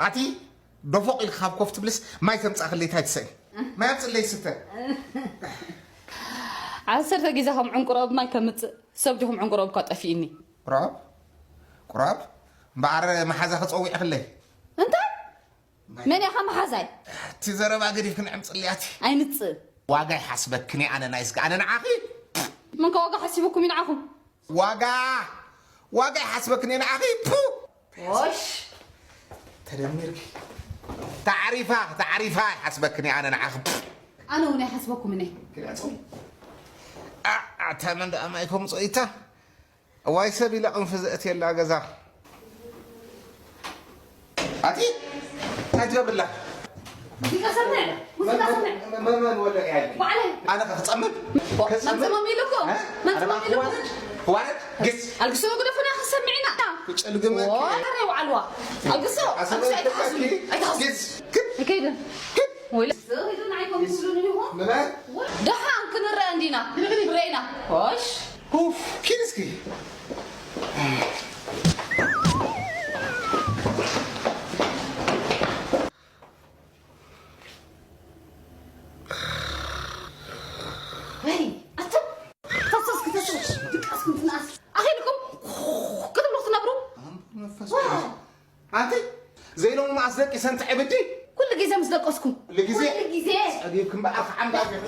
ኣቲ ዶፎቕ ኢልካ ካብ ኮፍ ትብልስ ማይ ተምጻእክለይ ታይ ትሰእን? ማይ ኣምጽለይ ስተ። ዓሰርተ ግዜ ከም ዕንቁሮ ኣብ ማይ ከምጽእ ሰብ ዲኹም ዕንቁሮ እኳ ጠፊእኒ። ቁራብ ቁራብ እምበኣር መሓዛ ክጸዊዕክለይ። እንታይ? መን ኢኻ መሓዛይ? እቲ ዘረባ ገዲፍክን ዕምጽልያቲ። ኣይምጽእ። ዋጋ ይሓስበክን ኣነ ናይስጋ ኣነ ንዓኺ። መን ከ ዋጋ ሓሲቡኩም ይንዓኹም? ዋጋ ዋጋ ይሓስበክን ንዓኺ። ፑ ወሽ ተደሚርኪ። ታዕሪፋ ታዕሪፋ ይሓስበክን ኣነ ንዓኺ። ኣነ እውን ኣይሓስበኩምን እየ። ኣታ መን ደኣ ማይ ከምጾ ኢታ እዋይ ሰብ ኢላ ቅንፊ ዘእትየላ ገዛ ኣቲ እንታይ ትገብርላ? ሙዚቃ ሰምዕ፣ ሙዚቃ ሰምዕ። መመን ወለ ያል ባዕለ ኣነ ክጸምም መጸመም ኢልኩ መጸመም ኢልኩ። ዋረድ ግስ ኣልግሶ ግደፉና ክሰምዕና። ጨልግመ ዋረ ዋዕልዋ ኣልግሶ ኣልግሶ ኣይተሓስሉ ኣይተሓስሉ። ግስ ከይደ ወይለ ዝህዱ ንዓይኮም ይስሉኒ ይኹን። ደሓን ክንረአ እንዲና ርኢና ሽ ኡፍ ኪድ እስኪ። ወይ ኣቱም ተሶስ ክተስርሽ ድቃስኩም ትንኣስ ኣኺልኩም ክትብሉ ክትነብሩ። ኣንቲ ዘይሎሚ መዓስ ደቂሰን ትዕብዲ? ኩሉ ግዜ ምስ ደቀስኩም። ኩሉ ግዜ? ኩሉ ግዜ። ጸቢብኪ እምበኣር ክዓምባብ ኢኺ።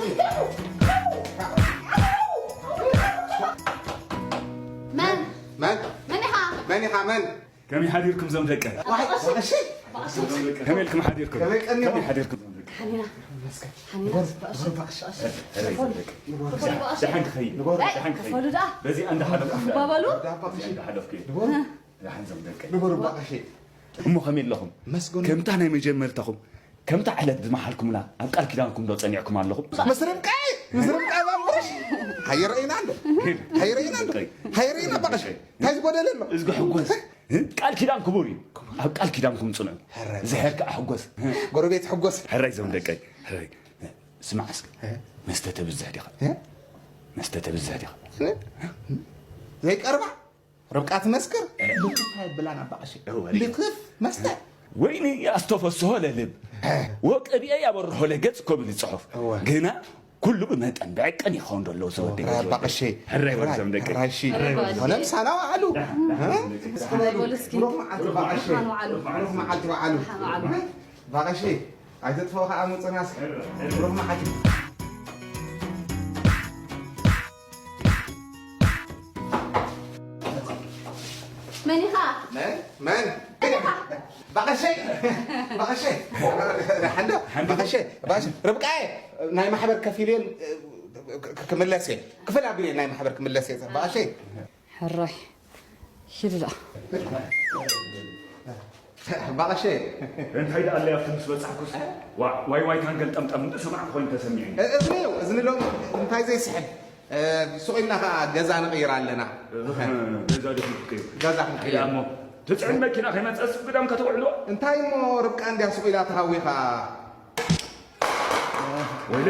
መን? መን? መን ኢኻ? መን ኢኻ? መን? ከመይ ሓዲርኩም ዞም ደቀ? ዋይ፣ እሺ። ከመይ ኢልኩም ሓዲርኩም? ከመይ ኢልኩም ዞም ደቀ? ከመይ ቀኒኹም? ከመይ ሓዲርኩም ዞም ደቀ? ሓኒና። ሓኒና። ደሓን ክኸይድ። ደሓን ክኸይድ። በዚ እንዳሓለፍኩ። ባበሉ። በዚ እንዳሓለፍኩ። ደሓን ዞም ደቀ። ንበሩ ባቐሸ። እሞ ከመይ ኣለኹም? መስገኑ። ከምታ ናይ መጀመርታኹም ከምታ ዕለት ዝመሓልኩምላ ኣብ ቃል ኪዳንኩም ዶ ጸኒዕኩም ኣለኹም? ምስ ርብቃ ምስ ርብቃ ባምቡሽ ሃይረኢና እንዶ ሃይረኢና እንዶ ሃይረኢና ባቐሸ እንታይ ዝጎደለ ኣሎ? እዝጊ ሕጎስ ቃል ኪዳን ክቡር እዩ። ኣብ ቃል ኪዳንኩም ጽንዑ። ዝሄር ከዓ ሕጎስ። ጎረቤት ሕጎስ። ሕራይ ዞም ደቀይ ሕራይ። ስማዕ እስከ መስተ ተብዝሕ ዲኻ? መስተ ተብዝሕ ዲኻ? ዘይቀርባ ርብቃ ትመስክር። ልክፍ ኣይብላን ኣባ ቀሺ። ልክፍ መስተ ወይኒ ኣስተፈስሆ ለልብ ወቅብኤ ያበርሆ ለገጽ እኮ ብል ጽሑፍ። ግና ኩሉ ብመጠን ብዕቅን ይኸውን ዶ ኣለዉ ሰወደይ። ኣባ ቀሺ። ሕራይ በል ዞም ደቀይ። ሕራይ እሺ። ኮነ ምሳና ወዓሉ። እስኪ በሉ እስኪ። ብሩኽ መዓልቲ ኣባ ቀሺ። ብሩኽ መዓልቲ ወዓሉ። ኣባ ቀሺ ኣይትጥፍኦ ከዓ ምፅና እስኪ። ብሩኽ መዓልቲ። መን ኢኻ? መን መን? ባቐሸይ ባቐሸይ ሓንዶ ባቐሸይ ባቐሸይ ርብቃየ ናይ ማሕበር ከፊል እየ ክምለስ እየ ክፍል ኣቢለ ናይ ማሕበር ክምለስ እየ ባቐሸይ ሕራይ ሂድ ደኣ ባቐሸ እንታይ ደኣ ኣለይ ኣብቲ ምስ በጻሕኩስ ዋይ ዋይታን ገልጠምጠም እንዶ ሰማዕኩ ኮይኑ ተሰሚዑኒ። እዝኒ እዩ እዝኒ ሎም እንታይ ዘይስሕብ ሱቕ ኢልና ከዓ ገዛ ንቕይር ኣለና። ገዛ ዶ ክንቅይር? ገዛ ክንቅይር። እሞ ትጽዕን መኪና ከይመጸስ ግዳም ከተውዕልዋ? እንታይ እሞ ርብቃ እንድያ ሱቕ ኢላ ተሃዊኻ። ወይለ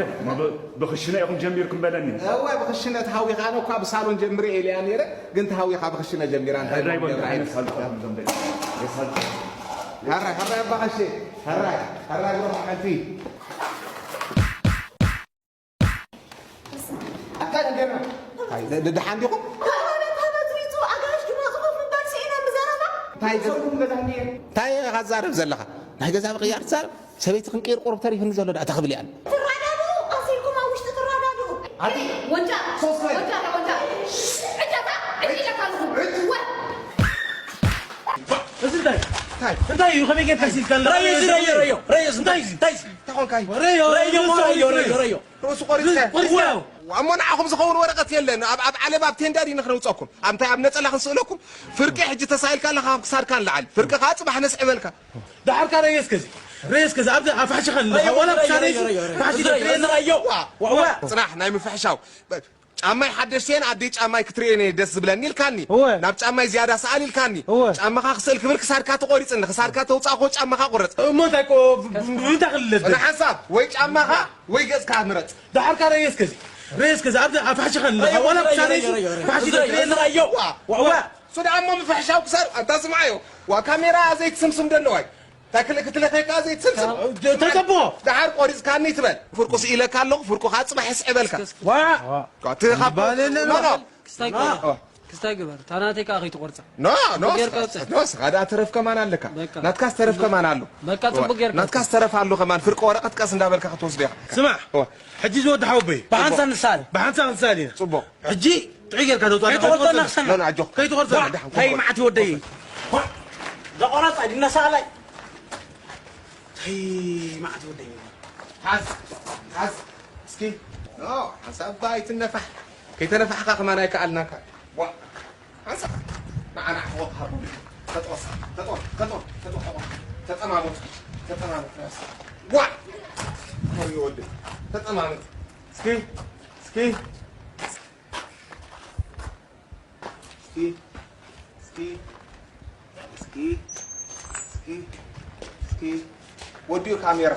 ብኽሽነ ኢኹም ጀሚርኩም በለኒ። እወ ብኽሽነ ተሃዊኻ ኣነ እኳ ብሳሎን ጀምረ ኢለያ ነይረ ግን ተሃዊኻ ብኽሽነ ጀሚራ እንታይ ሕራይ በሉ ጀምራ ሕራይ ኣይነት ሳልጣ ዞም ደቂ የሳልጣ ሕራይ ሕራይ ኣባ ቀሺ ሕራይ ሕራይ ብሮ መዓልቲ ኣታ ደገና ደሓን ዲኹም? እንታይ እንታይ ኢኻ ትዛረብ ዘለኻ? ናይ ገዛ ምቕያር ትዛረብ? ሰበይቲ ክንቅይር ቁሩብ ተሪፍኒ ዘሎ ደኣ ተኽብል እያ። ትረዳድኡ፣ ቀስ ኢልኩም ኣብ ውሽጢ ትረዳድኡ። ኣቲ ወንጫ፣ ሶስት ወይ። ወንጫ፣ ወንጫ። ዕጫታ፣ ዕጫታ ኣለኹ። ወ- እዚ እንታይ? እንታይ? እንታይ እዩ? ከመይ ጌርካ ሲልካ ኣለኻ? ረዮ፣ እዚ ረዮ፣ ረዮ፣ ረዮ፣ እዚ እንታይ እዩ? እንታይ እዩ? እንታይ ኮንካ እዩ? ረዮ፣ ረዮ፣ ረዮ፣ ረዮ፣ ረዮ። ርእሱ ቆሪጽካ። ቆሪጽካ። እሞ ንዓኹም ዝኸውን ወረቐት የለን። ኣብ ኣብ ዓለባ ኣብ ቴንዳ ዲና ክነውጸኩም። ኣብ እንታይ ኣብ ነጸላ ክንስእለኩም። ፍርቂ ሕጂ ተሳኢልካ ኣለኻ ካብ ክሳድካ ንላዕሊ። ፍርቂ ከኣ ጽባሕ ነስዕበልካ። ደሓርካ ረዮ እስከ እዚ። ረዮ እስከ እዚ። ኣብዚ ኣብ ፋሕሽኻ ኣለኻ። ዋላ ብሻለይ ፋሕሽ ትርእየና። ዋ፣ ዋ፣ ዋ። ጽናሕ ናይ ምፍሕሻው። ጫማይ ሓደሽቲ እየን ኣደይ ጫማይ ክትርእየን እየ ደስ ዝብለኒ ኢልካኒ። እወ። ናብ ጫማይ ዝያዳ ሰኣል ኢልካኒ። እወ። ጫማኻ ክስእል ክብል ክሳድካ ተቖሪጽኒ። ክሳድካ ተውጻእኮ ጫማኻ ቁረጽ። እሞ እንታይ ኮ እንታይ ክልለት? ጽናሕ ሓንሳብ ወይ ጫማኻ ወይ ገጽካ ምረጽ። ደሓርካ ረዮ እስከ እዚ። ረዮ እስከ እዚ። ኣብዚ ኣብ ፋሕሽኻ ኣለኻ። ዋላ ብሻለይ ፋሕሽ ትርእየና። ዋ፣ ዋ፣ ዋ። እሱ ደኣ እሞ ምፍሕሻው ክሳድ ኣንታ ስምዓዮ። ዋ ካሜራ ዘይትስምስም ደለዋይ። ታክል ክትለኸካ ዘይትስልስል። ተጠቦ። ደሓር ቆሪጽካኒ ትበል። ፍርቁ ስኢለካ ኣለኹ፣ ፍርቁ ከዓ ጽባሕ የስዕበልካ። ዋ። እቲ ካብ ባለለ ኖ፣ ኖ። ክስታይ ግበር። ኦ። ክስታይ ግበር። ታናተይ ከዓ ከይትቆርጻ። ኖ፣ ኖ፣ ጽቡቅ ጌርካ ውጽእ። ኖ፣ ስኻ ደኣ ተረፍ ከማን ኣለካ። በቃ። ናትካስ ተረፍ ከማን ኣሎ። በቃ፣ ጽቡቅ ጌርካ ናትካስ ውጽእ። ተረፍ ኣሎ ከማን። ፍርቂ ወረቐት ቀስ እንዳበልካ ክትወስዶ ኢኻ። ስማዕ። ኦ። ሕጂ ዝወዲ ሓወበይ። ብሓንሳብ ንሰኣል። ብሓንሳብ ንሰኣል ኢና። ጽቡቅ። ሕጂ ጥዑይ ጌርካ ተውጽኣና። ከይትቆርጸና። ኖ፣ ኖ፣ ኣጆኹ። ከይትቆርጸና። ዋ፣ ደሓን እንታይ ክትቆርጽ። መዓት ይወደይ። ዋ፣ ዘቆረጸ ድነሳላይ። ተይ፣ መዓት ወደይ። ሓዝ፣ ሓዝ። እስኪ። ኖ፣ ሓንሳብ እባ ኣይትነፋሕ። ከይተነፋሕካ ከማን ኣይከኣልናካ። ዋ፣ ሓንሳብ። ንዓ፣ ንዓ፣ ወ-፣ ሃቡ። ተጠወስ፣ ተጠወስ፣ ተጠወስ፣ ተጠወስ፣ ተጠወስ። ተጠማመት፣ ተጠማመት። ዋ! ወይ ወደይ። ተጠማመት። እስኪ፣ እስኪ። እስኪ፣ እስኪ፣ እስኪ፣ እስኪ፣ እስኪ። ወዲኡ ካሜራ።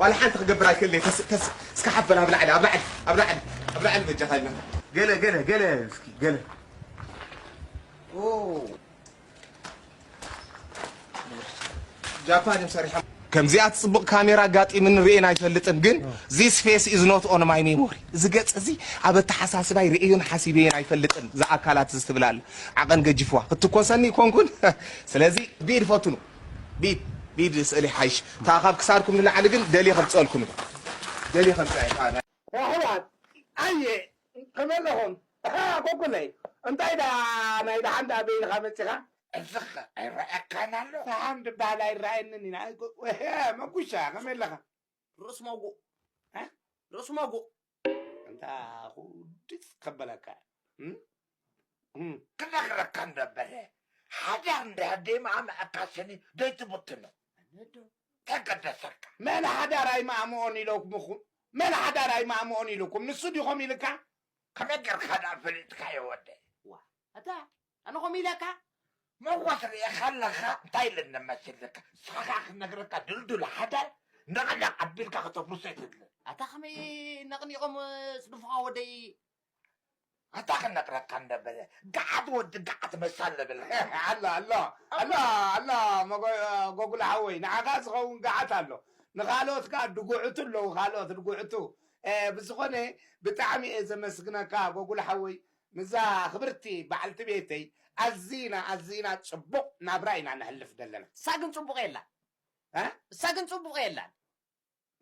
ዋላ ሓንቲ ክገብር ኣይክእልን እየ። ተስ-፣ ተስ-፣ እስኪ ሓበል ኣብ ላዕሊ፣ ኣብ ላዕሊ፣ ኣብ ላዕሊ፣ ኣብ ላዕሊ በጃኻ ኢልና። ገለ፣ ገለ፣ ገለ፣ እስኪ፣ ገለ። ኦ። ጃፓን እዮም ሰሪሖም። ከምዚኣ ትጽብቕ ካሜራ ኣጋጢምኒ ርእየን ኣይፈልጥን፣ ግን this face is not on my memory። እዚ ገጽ እዚ ኣብ ኣተሓሳስባይ ርእየን ሓሲበየን ኣይፈልጥን። እዛ ኣካላት እዚ ትብል ኣላ። ዓቐን ገጂፍዋ። ክትኮሰኒ ይኮንኩን። ስለዚ ቢድ ፈትኑ። ቢድ፣ ቢድ ስእሊ ሓይሽ። እታ ካብ ክሳድኩም ንላዕሊ ግን ደልየ ከምጽኣልኩም እየ። ደልየ ከምጽኣ እየ። ኣሕዋት፣ ኣየ፣ ከመይ ኣለኹም? ኣሃ፣ ኮኩለይ፣ እንታይ ደኣ ናይ ደሓን ደኣ በይንኻ መጺኻ? እዝኸ ኣይረኣካን ኣሎ? ሰሓም ዝበሃል ኣይረኣየንን ኢና። ኣይ፣ ኮ-፣ ወሄ፣ መጉሻ፣ ከመይ ኣለኻ? ርእስ መጉእ። እ? ርእስ መጉእ። እንታ፣ ኩድስ ከበለካ። እም? እም። ክነግረካ እንደበረ፣ ሓዳር እንድሕር ደይመኣመኣካ ስኒ ደይትብትኖ። ኣነዶ? ተገደሰካ። መን ሓዳር ኣይመኣምኦን ኢለኩምኹም? መን ሓዳር ኣይመኣምኦን ኢልኩም? ንሱ ዲኹም ኢልካ? ከመይ ጌርካ ደኣ ፈሊጥካዮ ወደይ? ዋ፣ ኣታ፣ ኣነ ከምኡ ኢለካ? መጎስ ርኤኻ ኣለኻ? እንታይ ኢለ እነመስልካ? ንስኻ ከኣ ክነግረካ ድልዱል ሓዳር ነቕነቕ ኣቢልካ ከተፍርሶ ኣይትድልን። ኣታ ከመይ ነቕኒቖም ጽድፉኻ ወደይ? ኣታ ክነግረካ እንደበለ፣ ገዓት ወዲ ገዓት መሳል ለበለ። ኣሎ፣ ኣሎ፣ ኣሎ፣ ኣሎ፣ መጎ-፣ ጎጉል ሓወይ፣ ንዓኻ ዝኸውን ገዓት ኣሎ። ንኻልኦት ከኣ ድጉዕቱ ኣለዉ፣ ካልኦት ድጉዕቱ። እ፣ ብዝኾነ ብጣዕሚ እየ ዘመስግነካ ጎጉል ሓወይ። ምስዛ ክብርቲ በዓልቲ ቤተይ ኣዚና፣ ኣዚና ጽቡቕ ናብራ ኢና ነሕልፍ ዘለና። እሳ ግን ጽቡቕ የላን። እ? እሳ ግን ጽቡቕ የላን።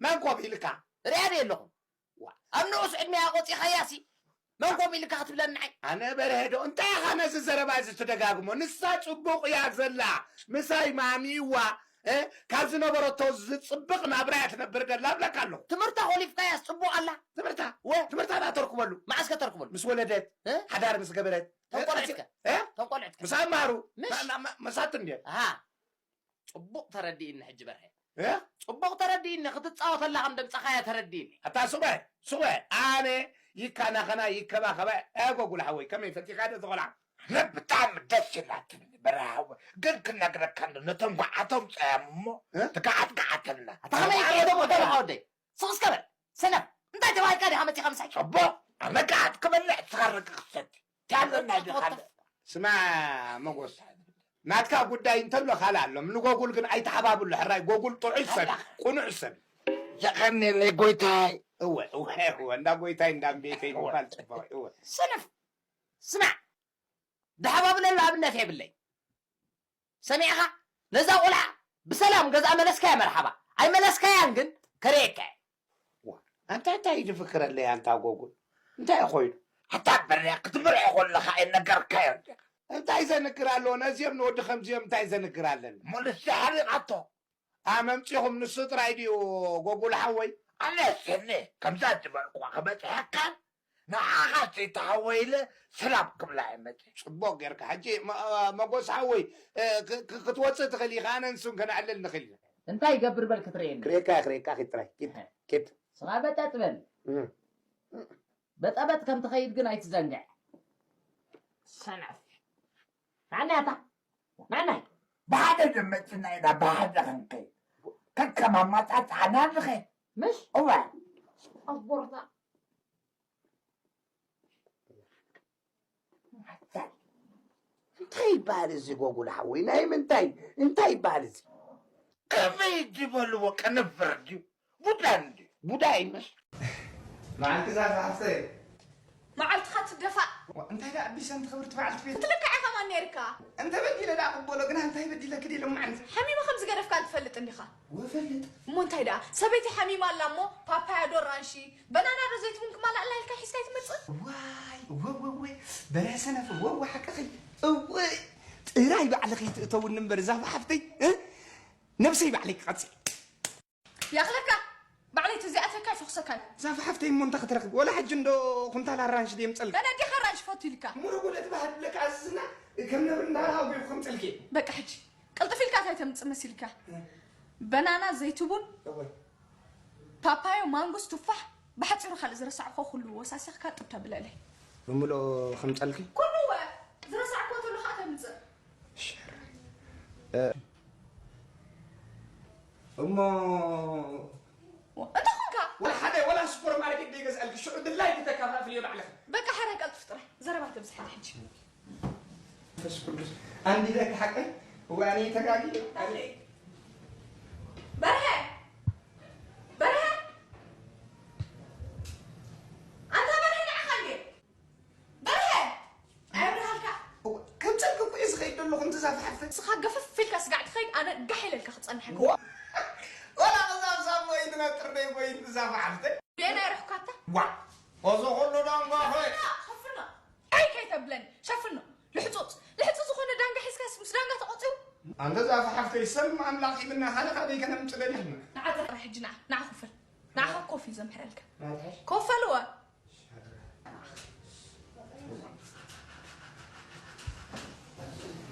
መን ኮፍ ኢልካ? ሪኣ ድየ ኣለኹ? ዋ። ኣብ ንኡስ ዕድመያ ቆጺኻያሲ፣ መን ኮፍ ኢልካ ክትብለኒ ንዓይ? ኣነ በርሀ ዶ፣ እንታይ ኢኻ ነዚ ዘረባ እዚ ትደጋግሞ? ንሳ ጽቡቕ እያ ዘላ። ምሳይ ማሚዋ፣ እ፣ ካብ ዝነበረቶ ዝጽብቕ ናብራ እያ ትነብር ዘላ እብለካ ኣለኹ። ትምህርታ ኮሊፍካያስ ጽቡቕ ኣላ። ትምህርታ? ወ። ትምህርታ ዳ ተርክበሉ? መዓስ ከተርክበሉ? ምስ ወለደት፣ እ? ሓዳር ምስ ገበረት። ተንቆልዕትከ? እ? ተንቆልዕትከ? ምስ ኣማሩ? ምሽ? ና-፣ ና-፣ መሳት እንድየ። ኣሃ። ጽቡቕ ተረዲእኒ ሕጂ በርሀ። እ? ጽቡቕ ተረዲእኒ፣ ክትጻወተላ ከም ደምጻኻያ ተረዲእኒ። ኣታ ሱቐ፣ ሱቐ፣ ኣነ ይከናኸና ይከባኸባ፣ እ፣ ጎጉል ሓወይ፣ ከመይ ፈቲኻ ዶ ትኾላ? ኣነ ብጣዕሚ ደስ ኢላትኒ በርሀ ሓወይ፣ ግን ክነግረካ እንዶ ነቶም ጓዓቶም ጸያም እሞ፣ እ? ትግዓት ግዓተልና። ኣታ ከመይ ይከየዶ ተባኻ ወደይ? ስቕ እስከ በል፣ ሰነፍ፣ እንታይ ተባሂልካ ዲኻ መጺኻ ምሳይ? ጽቡቕ፣ ኣነ ግዓት ክበልዕ፣ ንስኻ ኣረቂ ክትሰቲ። እንታይ ኣለና ዲኻ? ስማ መጎስ፣ ናትካ ጉዳይ እንተሎ ካልእ ኣሎ። ንጎጉል ግን ኣይተሓባብሎ። ሕራይ ጎጉል ጥዑይ ሰብ፣ ኣላ። ቁኑዕ ሰብ። የቐንየለይ ጎይታይ። እወ፣ እወ፣ እወ። እንዳ ጎይታይ፣ እንዳ ቤተይ እወ። ምባል ጽቡቕ እዩ። እወ። ሰነፍ። ስማዕ። ድሓባብለሉ ኣብነት የብለይ። ሰሚዕኻ? ነዛ ቆልዓ ብሰላም ገዛ መለስካያ መርሓባ። ኣይመለስካያን ግን ከርእየካ እየ። ዋ፣ ኣንታ እንታይ ድፍክረለይ ኣንታ ጎጉል? እንታይ ኮይኑ? ኣታ በርያ ክትምርዖ ከለኻ ኣይነገርካዮን ዲኻ? እንታይ ዘንግር ኣለዎ? ነዚኦም ንወዲ ከምዚኦም እንታይ ዘንግር ኣለኒ? ሙሉስ ሓሪቓቶ። ኣመምጺኹም ንሱ ጥራይ ድዩ ጎጉል ሓወይ? ኣነ ስኒ ከምዛ ዝበልኩኻ ክበጽሐካን ንዓኻ ዘይተሓወይለ ሰላም ክብላ እየ መጺእ። ጽቡቕ ጌርካ። ሕጂ መ-፣ መጎስ ሓወይ፣ እ፣ ክ-፣ ክ-፣ ክትወጽእ ትኽእል ኢኻ፣ ኣነ ንሱን ከነዕልል ንኽእል ኢና። እንታይ ይገብር በል ክትርእየኒ? ክርእየካ እየ፣ ክርእየካ ኪድ ጥራይ። ኪድ፣ እህ። ኪድ። ስኻ በጠጥ በል። እህ። በጠበጥ ከም ትኸይድ ግን ኣይትዘንግዕ። ሰነፍ። ናናታ፣ ናናይ። ብሓደ ደመጽና ኢና፣ ብሓደ ክንከይድ። ከከም ኣማጻጽኣና ንኸይድ። ምሽ? እወ። ኣቦርታ። እንታይ ይበሃል እዚ ጎጉል ሓወይ? ናይ ምንታይ? እንታይ ይበሃል እዚ? ከመይ ዝበልዎ ቅንፍር ድዩ? ቡዳ እንድዩ። ቡዳ ይመስል። መዓልቲ ዛፍ ሓፍተይ። መዓልትኻ ትደፋእ። ዋ፣ እንታይ ደኣ ኣቢሰ፣ እንቲ ክብርቲ በዓልቲ ቤት። ክትልክዕ ኢኻ ማን ነይርካ? እንተ በዲለ ደኣ ቅበሎ፣ ግና እንታይ በዲለኪ ድየ ሎማዓንቲ? ሓሚመ ከም ዝገደፍካ ትፈልጥ እንዲኻ? ወፈልጥ። እሞ እንታይ ደኣ፣ ሰበይቲ ሓሚማ ኣላ እሞ፣ ፓፓያ ዶ ኣራንሺ፣ በናና ዶ ዘይትቡን ክማላእላ ኢልካ ሒዝካ ኣይትመጽእ? ዋይ፣ እወ፣ እወ፣ እወ፣ በርሀ ሰነፍ፣ እወ፣ እወ፣ ሓቅኺ። እወ፣ ጥራይ ባዕልኺ ትእተውኒ እምበር፣ ዛፍ ሓፍተይ፣ እ? ነብሰይ ባዕለይ ክቐጽል። ይኣኽለካ። ባዕለይ ተዘይኣተካ ይፈኹሰካ። ዛፍ ሓፍተይ እሞ እንታይ ክትረኽቢ? ወላ ሕጂ እንዶ ኩንታል ኣራንሺ ድየ ምጸልካ? ገለ እንዲኻ ኣራንሺ ፈቱ ኢልካ። ሙሉ ጉደት ባህል ብለካ ኣዝዝና ከም ነብሪ እንዳበላ ኣጉልኹ ከምጸልኪ። በቃ ሕጂ ቅልጥፍ ኢልካ እንታይ ተምጽእ መሲልካ? እ። በናና፣ ዘይትቡን፣ እወ። ፓፓዮ፣ ማንጎስ፣ ቱፋሕ ብሓጺሩ ካልእ ዝረሳዕኮ ኩሉ ወሳሲኽካ ጥብ ተብለለይ። ብምልኦ ከምጸልኪ? ኩሉ እወ። ዝረሳዕኮ ተሎ ኸኣ ተምጽእ። ሸር። እ፣ እሞ እንታይ ኾንካ? ወላ ሓደ፣ ወላ ሱፐርማርኬት ደይገዝኣልኪ፣ ሽዑ ድላይኪ ተከፋፍልዮ ባዕልኺ። በቃ ሕራይ ቀልጥፍ ጥራይ። ዘረባ ተብዝሕ ሕጂ። መንፈስ ቅዱስ። ኣንዲ ደቂ ሓቀይ፣ እዋኒ ተጋጊ። ኣለይ። በርሀ! በርሀ! ኣንታ በርሀ ንዓኻ እንዴ? በርሀ! ኣየብርሃልካ። እወ፣ ከም ጸልኪ እኮ እየ ዝኸይድ ዘለኹ፣ እንተ ዛፍ ሓፍተይ። ንስኻ ገፈፍ ኢልካ ስጋዕ ትኸይድ፣ ኣነ ጋሕ ኢለልካ ክጸንሐካ። ዋ-፣ ወላ ዛፍ ሳሞ ይትነጥር ደይ ወይ እንተ ዛፍ ሓፍተይ። ሌና ይረሕኳታ። ዋ፣ እዚ ኩሉ ዳንጓ ኾይ። ሸፍኖ፣ ሸፍኖ። ኣይ ከይተብለኒ፣ ሸፍኖ። ልሕጹጽ፣ ልሕጹጽ ዝኾነ ዳንጋ ሒዝካስ ምስ ዳንጋ ተቖጺሩ? ኣንተ ዛፍ ሓፍተይ፣ ሰብ ኣምላኽ ይብና፣ ካልእ ካበይ ከነምጽእ ደሊኽና? ንዓ ጥራይ ሕጂ ንዓ፣ ንዓ ኮፈል። ንዓኻ ኮፍ እዩ ዘምሕረልካ። ናትሓሽ? ኮፈል እወ።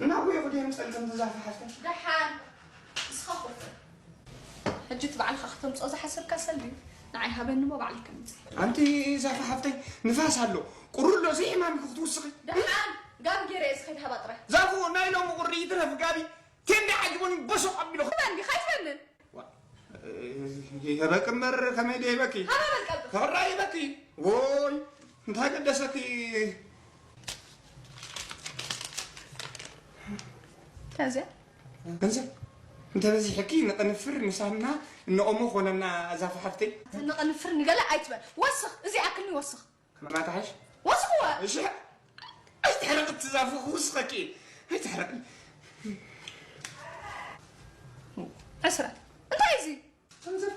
እናጎየኹ ድየ ምጸልከም ተዛፋሓፍተ? ደሓን፣ ንስኻ ኮፍ በል። ሕጂ እቲ ባዕልኻ ከተምጽኦ ዝሓሰብካ ሰልዲ ንዓይ ሃበኒ እሞ ባዕለይ ከምጽእ። ኣንቲ ዛፋሓፍተይ፣ ንፋስ ኣሎ፣ ቁሩብ ኣሎ፣ ዘይሕማም ኢኺ ክትውስኺ። ደሓን፣ ጋም ገይረ እየ ዝኸይድ፣ ሃባ ጥራይ። ዛፉ ናይ ሎሚ ቁሪ ይትረፍ ጋቢ፣ ቴንዳ ዓጅቡኒ በሶቕ ኣቢሉ። ትበኒ፣ ከይትበንን። ዋ፣ ይህበኪ እምበር ከመይ ዶ ይህበኪ? ሃባ በል ቀልጥፍ። ከራ ይህበኪ። ወይ፣ እንታይ ገደሰኪ? ከዚያ? ገንዘብ እንተበዚሕኪ ንቕንፍር፣ ንሳምና፣ ንኦሞ ኮነና ዛፋሓፍተይ። ንቕንፍር ንገለ ኣይትበል። ወስኽ፣ እዚ ኣክልኒ ወስኽ። ማታሕሽ? ወስኽዎ። እሺ። ኣይትሕረቕ፣ ትዛፉ ክውስኸኪ። ኣይትሕረቕ። ዕስራ። እንታይ እዚ? ገንዘብ።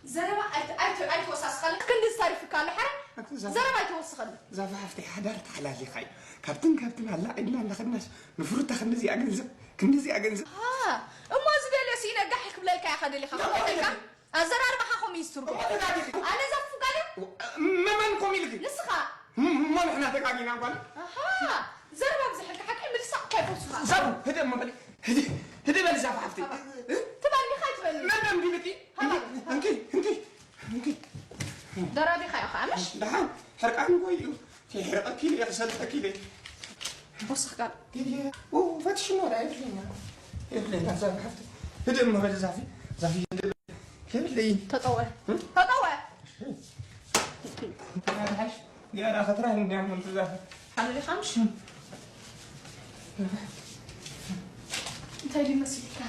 ዘረባ ኣይት-፣ ኣይት-፣ ኣይትወሳስኸለይ። ክንዲ ዝተሪፍካ ኣሎ፣ ሓረ? ኣቲ ዛፉ። ዘረባ ኣይትወስኸለይ። ዛፉ ሓፍተይ፣ ሓዳር ተሓላሊኻዮ። ካብትን ካብትን ኣላዒልና እናኸድናስ፣ ንፍሩታ ክንድዚኣ ገንዘብ፣ ክንድዚኣ ገንዘብ። ሃ፣ እሞ ዝደልዮ ስኢነ ጋሕ ክብለልካ ኢኻ ደሊኻ፣ ዛፉ ክብለልካ? ሓፍተይ። ኣዘራርባኻ ከምኡ እዩ ዝትርጉም። እሞ ተጋጊኺ። ኣነ ዛፉ ጋር? መ-፣ መን ከምኡ ኢልኪ? ንስኻ። ም-፣ እሞ ንሕና ተጋጊና ጓል? ኣሃ፣ ዘረባ ብዝሕልካ ሓቂ ምልሳቕ እኳ ኣይፈትሱኻ። ዛፉ፣ ህደ እሞ በሊ። ህደ፣ ህደ በሊ ዛፉ ሓፍተይ። ሃባ። እ? ትበሊ ዲኻ ኣይትበሊ? መን ደም ዲልኪ? ሃባ። እንኪ፣ እንኪ፣ እንኪ። ደራቢኻ ኢኻ፣ ምሽ? ደሓን፣ ሕርቃን እኮ እዩ። ከይሕርቀኪ ኢለ፣ ክሰልጠኪ ኢለ። ወስኽ ቃል። ዲድየ፣ ኡ፣ ፈትሽኖ ዳ የብለኛ። የብለኛ፣ ዛፍ ሓፍቲ። ህድእ እሞ በሊ ዛፊ፣ ዛፊ፣ ህድእ በሊ። የብለይ። ተጠወ። እ? ተጠወ። ተናድሓሽ፣ ዲኣ ዳ ኸትራ እንዲያ ምንቱ ዛፍ። ሓመሊኻ ምሽ? እንታይ ድዩ መሲልካ?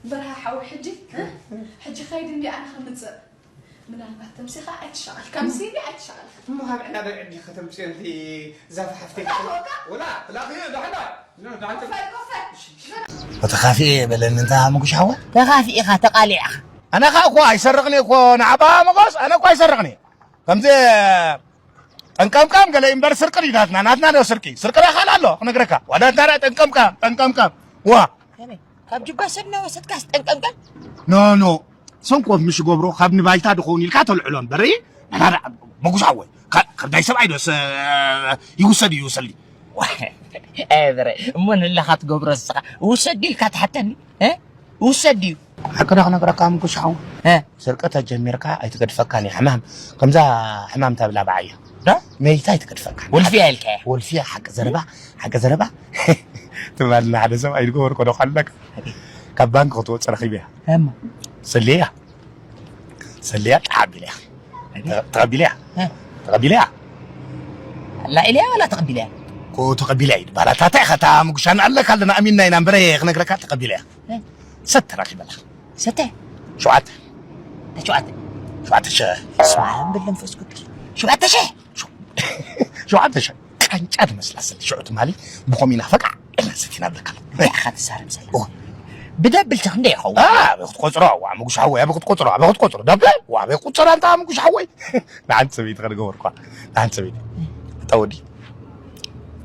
በርሃ ሓወይ ሕጂ፣ እ? ሕጂ ኸይድ እንዲ ኣነ ኸምጽእ። ምናልባት ተምሲኻ ኣይትሻቐል። ከምሲ ኢሊ ኣይትሻቐል። እሞ ካብ ዕላበ ዕዲ ከተምፅዮ፣ እንቲ ዛፍ ሓፍተይ። ወላ፣ ወላ፣ ብላኺ፣ ዳሕና፣ ዳሕና። ኮፈል፣ ኮፈል። ተኻፊኤ በለኒ፣ እንታ ምጉሽ ሓዋ? ተኻፊእኻ፣ ተቓሊዕኻ። ኣነ ኸኣ እኮ ኣይሰርቕን እየ እኮ፣ ንዓባ መጎስ፣ ኣነ እኮ ኣይሰርቕን እየ። ከምዚ ጠንቀምቀም ገለ እምበር ስርቂ ድዩ ናትና? ናትና ዶ ስርቂ? ስርቂ ዶ ካልእ ኣሎ? ክነግረካ። ዋዳ እንታ ጠንቀምቀም፣ ጠንቀምቀም። ዋ። ከመይ? ካብ ጅባ ሰብ እናወሰድካስ ጠንቀምቀም? ኖ፣ ኖ። ሰንኮፍ ምሽ ገብሮ ካብ ንባይታ ድኸውን ኢልካ ተልዕሎ እምበር፣ ናናዳ መጉሻ ወይ፣ ካብ ናይ ሰብኣይ ዶ ሰ-፣ ይውሰድ እዩ ይውሰድ። ዋይ፣ ኣይ በረ፣ እሞ ንላኻ ትገብሮ ንስኻ፣ ውሰድ ኢልካ ትሓተኒ? እ? ውሰድ እዩ። ሓቂ ዶ ክነግረካ መጉሻ ሓው? እ? ስርቂ ተጀሚርካ ኣይትገድፈካን እዩ ሕማም። ከምዛ ሕማም ተብላ በዓያ። ዳ? መይታ ኣይትገድፈካን። ወልፊያ ኢልካያ። ወልፊያ ሓቂ ዘረባ፣ ሓቂ ዘረባ። ትማልና ሓደ ሰብ ኣይድገበርኮ ዶ ካለካ? ካብ ባንክ ክትወጽእ ረኺበያ። እማ። ሰልያ። ሰልያ፣ ጣዕ ኣቢለያ። ተ-፣ ተቐቢለያ። እ። ተቐቢለያ። ኣላ ኢለያ ዋላ ተቐቢለያ? ኮ ተቐቢለያ እዩ። ባላ ታታ ኢኻ፣ እታ ምጉሻን ኣለካ ኣለና፣ ኣሚንና ኢና እምበረ ክነግረካ፣ ተቐቢለያ። እ። ሰብ ተራኺበላ። ሰተ ሸውዓተ። ተሸውዓተ። ሸውዓተ ሺሕ። ስማን ብለንፈስ ቅዱስ። ሸውዓተ ሺሕ። ሸውዓተ ሺሕ። ቃንጫ ትመስላ ስለ ሽዑ ትማሊ ብኸሚና ፈቃ ኢልና ሰቲና ብለካ። ብኣኻ ትዛረብ ዘላ። ኦ። ብደብል ሸኽ እንደ ይኸውን። አ፣ ኣበይ ክትቆጽሮ? ዋ፣ ምጉሽ ሓወይ፣ ኣበይ ክትቆጽሮ? ኣበይ ክትቆጽሮ? ደብል? ዋ፣ ኣበይ ክትቆጽሮ ኣንታ ምጉሽ ሓወይ? ንሓንቲ ሰበይቲ ከድገበርኳ። ንሓንቲ ሰበይቲ። እታ ወዲ።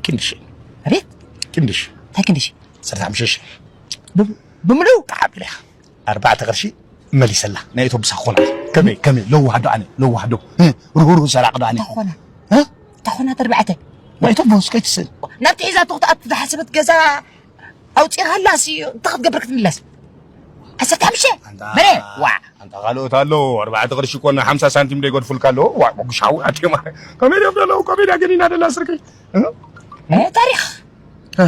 ክንድሽ። ኣቤት? ክንድሽ። እንታይ ክንድሽ? ሰርታ ምሽሽ። ብ-፣ ብምሉእ? ተሓቢለ። ኣርባዕተ ቅርሺ መሊሰላ። ናይ ኣውቶቡስ ኣኾና። ከመይ፣ ከመይ፣ ለዋህዶ ኣነ፣ ለዋህዶ። እ፣ ርህሩህ ሰራቕ ዶ ኣነ? ኣኾና። እ? ኣኾና ተርባዕተ። ናይ ኣውቶቡስ ከይትስእል። ናብቲ ሒዛቶ ክትኣቱ ዝሓሰበት ገዛ ኣውፂእኻላ ሲ፣ እንታይ ክትገብር ክትምለስ? ዓሰርተ ሓሙሽተ? ኣንታ፣ በለ፣ ዋ። ኣንታ ካልኦት ኣለዉ፣ ኣርባዕተ ቅርሺ ኮነ ሓምሳ ሳንቲም ዶ ይገድፉልካ ኣለዉ? ዋ፣ መጉሻዊ ኣቴማ። ከመይ ድዮም ዘለዉ? ከመይ ድያ ገኒና ደላ ስርቂ? እ? እ፣ ታሪኽ። እ።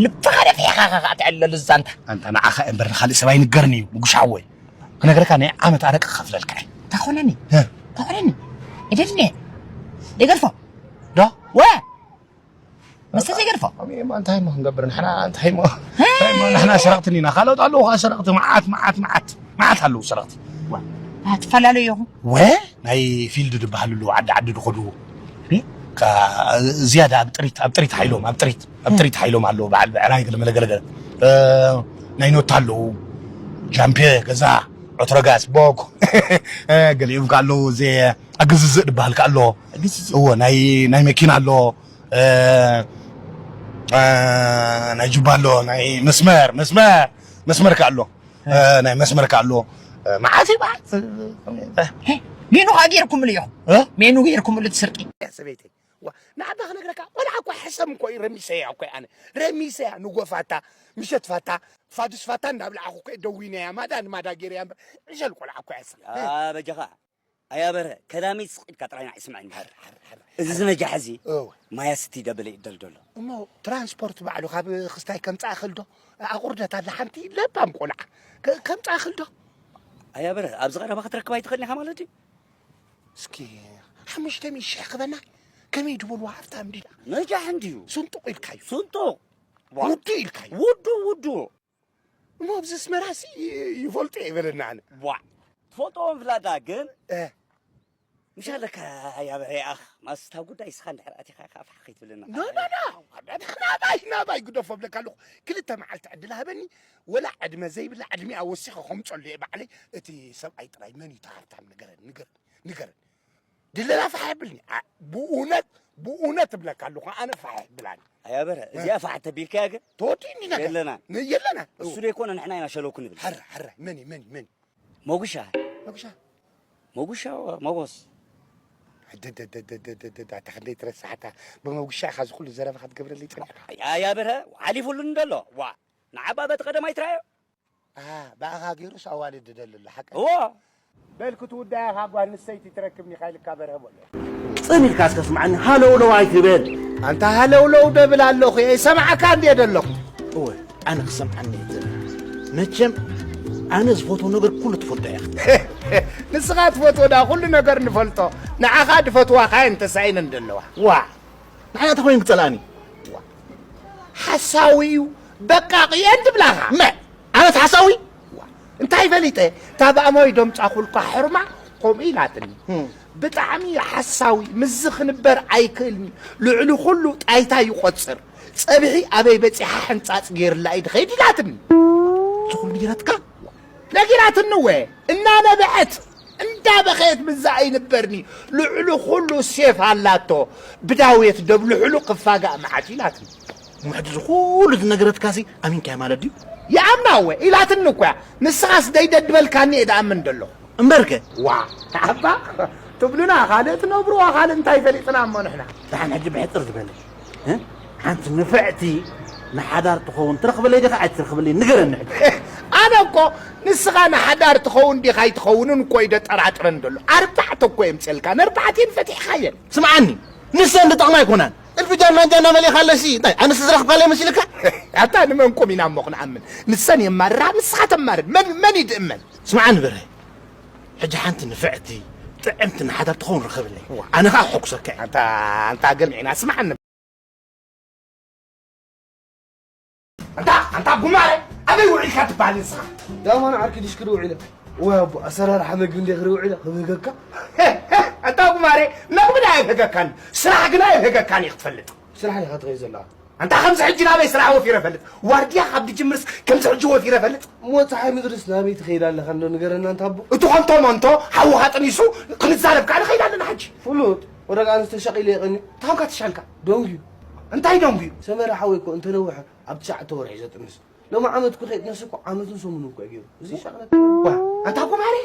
ልብኻ ደፊእኻ ኸዓ ትዕለሉ ዛንታ። ኣንታ ንዓኻ እምበር ንኻልእ ሰብ ኣይንገርን እዩ፣ ምጉሻወይ። ክነግረካ ናይ ዓመት ኣረቂ ክኸፍለልካ እየ። ታኾነኒ? እ። ታኾነኒ? እደልኒ? ደገርፎ? ዶ? ወ? መስተ ዘይገድፎ? ኣሜ፣ ማ እንታይ እሞ ክንገብር ንሕና? እንታይ እሞ? እ። እንታይ እሞ ንሕና ሰረቕቲ እኒና? ካልኦት ኣለዉ ኸዓ ሰረቕቲ፣ መዓት፣ መዓት፣ መዓት፣ መዓት ኣለዉ ሰረቕቲ። ዋ፣ ኣትፈላለዩ ኢኹም። ወ? ናይ ፊልድ ዝበሃሉ ኣለዉ፣ ዓዲ ዓዲ ዝኸዱ። እ? ከ-፣ ዝያዳ ኣብ ጥሪት፣ ኣብ ጥሪት ሓይሎም፣ ኣብ ጥሪት፣ ኣብ እ። ጥሪት ሓይሎም ኣለዉ፣ በዓል ብዕራይ ገለ መለ ገለ ገለ። እ፣ ናይ ኖታ ኣለዉ፣ ጃምፔ፣ ገዛ፣ ዖትረጋስ፣ ቦክ። እ፣ ገሊኦም ከ ኣለዉ፣ እዚ ኣግዝዝእ ዝበሃል ከ ኣሎ። ኣግዝዝእ። እዎ፣ ናይ፣ ናይ መኪና ኣሎ። እ፣ እ፣ ናይ ጁባ ኣሎ፣ ናይ መስመር፣ መስመር፣ መስመር ከ ኣሎ። እ፣ ናይ መስመር ከ ኣሎ። እ፣ መዓት እዩ፣ መዓት። እ፣ ሜኑ ከኣ ጌርኩምሉ ኢኹም። እ? ሜኑ ጌርኩምሉ እቲ ስርቂ። ያ ሰበይተይ፣ ዋ፣ ንዓባ ክነግረካ፣ ቆልዓ እኮ ሕሰም እኮ እዩ፣ ረሚሰያ እኮ ኣነ። ረሚሰያ፣ ንጎፋታ፣ ምሸት ፋታ፣ ፋዱስ ፋታ እንዳብላዕኹ እኮ ደዊነያ፣ ማዳ ንማዳ ጌረያ እምበር፣ ዕሸል ቆልዓ እኮ እያ እሳ። ያ በጃኻ። ኣያ በርሀ፣ ከላመይ ስቕ ኢልካ ጥራይ ንዓይ ስምዐኒ። ሓር፣ ሓር፣ ሓር። እዚ ዝነጃሕ እዚ እወ። ማያ ስቲ ደበለ ይደልደሎ። እሞ ትራንስፖርት ባዕሉ ካብ ክስታይ ከምጻእ ክእል ዶ? ኣቑርደት ኣላ ሓንቲ ለባም ቆልዓ። ከ-፣ ከምጻእ ክእል ዶ? ኣያ በርሀ፣ ኣብዚ ቀረባ ክትረክባ ኣይትኽእልን ኢኻ ማለት እዩ? እስኪ ሓሙሽተ ሚእቲ ሽሕ ክበና? ከመይ ድበልዋ ሃብታም እንዲዳ? ነጃሕ እንድዩ። ስንጡቕ ኢልካዩ። ስንጡቕ። ውዱ ኢልካዩ። ውዱ፣ ውዱ። እሞ ኣብዚ ኣስመራሲ ይፈልጦ እየ በለና ኣነ። ዋ፣ ትፈልጦ ምፍላጣ ግን እ። ምሽ ኣለካ ያ በሬ ኣኽ፣ ማስታ ጉዳይ እስኻ እንድሕር ኣቲኻ ኢኻ ፋሕ ከይትብለና። ኖ፣ ኖ፣ ኖ። ናባይ፣ ናባይ ግደፎ እብለካ ኣለኹ። ክልተ መዓልቲ ዕድል ሃበኒ፣ ወላ ዕድመ ዘይብላ ዕድሚኣ ወሲኸ ከምጸሉ እየ ባዕለይ። እቲ ሰብኣይ ጥራይ መን እዩ እቲ ሃብታም? ንገረኒ፣ ንገረኒ፣ ንገረኒ። ድለላ ፋሕ የብልኒ። ኣ፣ ብእውነት፣ ብእውነት እብለካ ኣለኹ፣ ኣነ ፋሕ የብላኒ። ኣያ በረ፣ እ። እዚኣ ፋሕ ተቢልካያ ግን ተወዲእኒ ነገር። የለናን። ን-፣ የለናን። እሱ ዘይኮነ ንሕና ኢና ሸለውኩ ንብል። ሕረ፣ ሕረ፣ መን እዩ፣ መን እዩ፣ መን እዩ? መጉሻ። መጉሻ? መጉሻ፣ መጎስ። ሕደደደደደደደ፣ ኣታ ክንደይ ትረስሓታ። ብመጉሻ ኢኻ እዚ ኩሉ ዘረባኻ ትገብረለይ ጸኒሕካ። ኣያ በረ፣ ሓሊፉሉኒ ደሎ። ዋ፣ ንዓባ በቲ ቀደም ኣይትረኣዮ? ኣሃ፣ ብኣኻ ገይሩስ ኣዋልድ ደሊ ኣሎ፣ ሓቀይ። እዎ። በል ክትውዳ ኢኻ ጓል ንሰይቲ ትረክብኒ ኢኻ ኢልካ በርሀ በሎ። ጽን ኢልካ እስከ ስምዓኒ፣ ሃለውለው ኣይትበል። ኣንታ ሃለውለው ደብል ኣለኹ፣ እየ ሰማዕካ እንድየ ደለኹ። እወ፣ ኣነ ክሰምዓኒ እየ። መቸም ኣነ ዝፈትዎ ነገር ኩሉ ትፈልጦ ኢኻ። ንስኻ ትፈትዎ ደኣ ኩሉ ነገር ንፈልጦ፣ ንዓኻ ድፈትዋኻ እየን ተሳኢነን ደለዋ። ዋ፣ ንዓይ ተኾይኑ ክጸልኣኒ። ሓሳዊ እዩ፣ በቃ ቅየን ትብላኻ። መ-፣ ኣነስ ሓሳዊ? እንታይ ፈሊጠ? እታ ብኣማዊ ደምጻኹልካ ሕርማ ከምኡ ኢላትኒ። ህም። ብጣዕሚ ሓሳዊ፣ ምስዚ ክንበር ኣይክእልን። ልዕሊ ኩሉ ጣይታ ይቖጽር። ጸብሒ ኣበይ በጺሓ ሕንጻጽ ገይርላ እዩ ድኸይድ ኢላትኒ። እዚ ኩሉ ነጊራትካ? ነጊራትኒ እወ፣ እናነበዐት፣ እንዳበኸየት ብዛ ኣይንበርኒ፣ ልዕሊ ኩሉ ሴፍ ኣላቶ፣ ብዳውየት ደብልሑሉ ክፋጋእ መዓት ኢላትኒ። እሞ ሕጂ እዚ ኩሉ ዝነገረትካሲ ኣሚንካያ ማለት ድዩ? ይኣምና እወ፣ ኢላትኒ እኮ እያ። ንስኻስ ደይደድበልካኒ እየ ድኣምን ደለኹ። እምበርከ? ዋ፣ ኣባ፣ ትብሉና ካልእ ትነብሩዋ ካልእ እንታይ ፈሊጥና እሞ ንሕና? ደሓን ሕጂ ብሕጽር ዝበለ፣ እ? ሓንቲ ንፍዕቲ ንሓዳር ትኸውን ትረኽበለይ ዲኻ ኣይትረኽበለይ ንገረኒ ሕጂ። ኣነ እኮ ንስኻ ንሓዳር ትኸውን ዲኻ ኣይትኸውንን እኮ እዩ ደጠራጥረን ደሎ። ኣርባዕተ እኮ የምፅልካ፣ ነርባዕቴን ፈቲሕኻየን። ስምዓኒ፣ ንሰን ዝጠቕማ ኣይኮናን። እልፊ ጃና ጃና መሊእኻ ኣለሲ፣ እንታይ ኣነስ ዝረኽብካለይ መሲልካ? ኣታ ንመን ቁም ኢና እሞ ክንኣምን? ንሰን የማርራ፣ ንስኻ ተማርር። መን፣ መን ይድእመን? ስምዓኒ በርሀ፣ ሕጂ ሓንቲ ንፍዕቲ ጥዕምቲ ንሓዳር ትኸውን ርኸብለይ። ዋ። ኣነ ኸዓ ክሕጉሰካ እየ። ኣንታ፣ ኣንታ ገምዒና፣ ስምዓኒ። ኣንታ፣ ኣንታ ጉማረ፣ ኣበይ ውዒልካ ትበሃል ንስኻ? ዳማን ዓርኪ ድሽ ክድውዕ ኢለ። ወይ ኣቦ፣ ኣሰራርሓ መግቢ እንደ ክርኢ ውዒለ ክብህገካ። ኣታ ጉማሬ፣ መግቢ ዳ ኣይብህገካን፣ ስራሕ ግና ኣይብህገካን እዩ ክትፈልጥ። ስራሕ ኢኻ ትኸይድ ዘለኻ። ኣንታ ከምዚ ሕጂ ናበይ ስራሕ ወፊረ ፈልጥ? ዋርድያ ካብ ድጅምርስ ከምዚ ሕጂ ወፊረ ፈልጥ? እሞ ፀሓይ ምድርስ ናበይ ትኸይድ ኣለኻ እንዶ ንገረና እንታ ኣቦ? እቲ ኾንቶ ሞንቶ ሓውኻ ጥኒሱ ክንዛረብ ከዓ ንኸይድ ኣለና ሕጂ። ፍሉጥ፣ ወረቃ ኣንስተ ሸቒለ የቐኒ። እንታይ ኾንካ ተሻልካ? ደንጉዩ። እንታይ ደንጉዩ? ሰመረ ሓወይ እኮ እንተነውሐ ኣብ ትሽዓተ ወርሒ ዘጥንስ። ሎሚ ዓመት እኮ ከይጥነስ እኮ ዓመትን ሰሙንን እኮ እዩ ገይሩ። እዚ ሸቕለት። ዋ፣ ኣንታ ጉማሬ፣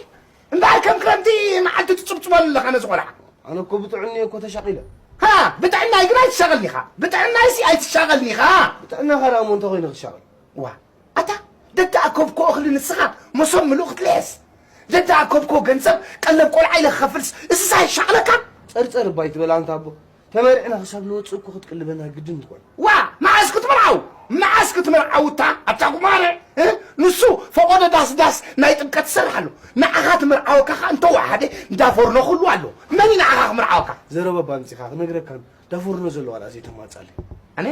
እምበኣር ከም ክረምቲ መዓልቲ ትጽብጽበሉ ኣለኻ ነዚ ቆልዓ። ኣነ እኮ ብጥዕኒ እኮ ተሻቒለ። ሃ፣ ብጥዕናይ ግን ኣይትሻቐልኒ ኢኻ። ብጥዕናይሲ ኣይትሻቐልኒ ኢኻ። ብጥዕናኻ ደኣ እሞ እንተ ኾይነ ክሻቐል? ዋ፣ ኣታ ደተኣከብኮ እኽሊ ንስኻ መሶብ ምሉእ ክትልሕስ፣ ደተኣከብኮ ገንዘብ ቀለብ ቆልዓ ኢለ ክኸፍልስ፣ እዝስ ኣይሻቕለካን? ጸርጸር እባ ኣይትበል ኣንታ ኣቦ። ተመሪዕና ክሳብ ንወጽእ እኮ ክትቅልበና ግድን ትኾን። ዋ፣ መዓስ ክትምርዓው? መዓስ ክትምርዓው እታ ኣብታ ጉማረ? እ? ንሱ ፈቖዶ ዳስ ዳስ ናይ ጥምቀት ትሰርሕ ኣሎ። ንዓኻ ትምርዓወካ ኸኣ እንተወሓደ እንዳ ፎርኖ ክህሉ ኣሎ። መን እዩ ንዓኻ ክምርዓወካ? ዘረባ እባ ኣምጺኻ ክነግረካን ዳፎርኖ ዘለዋ ደኣ ዘይተማጻለይ። ኣነ?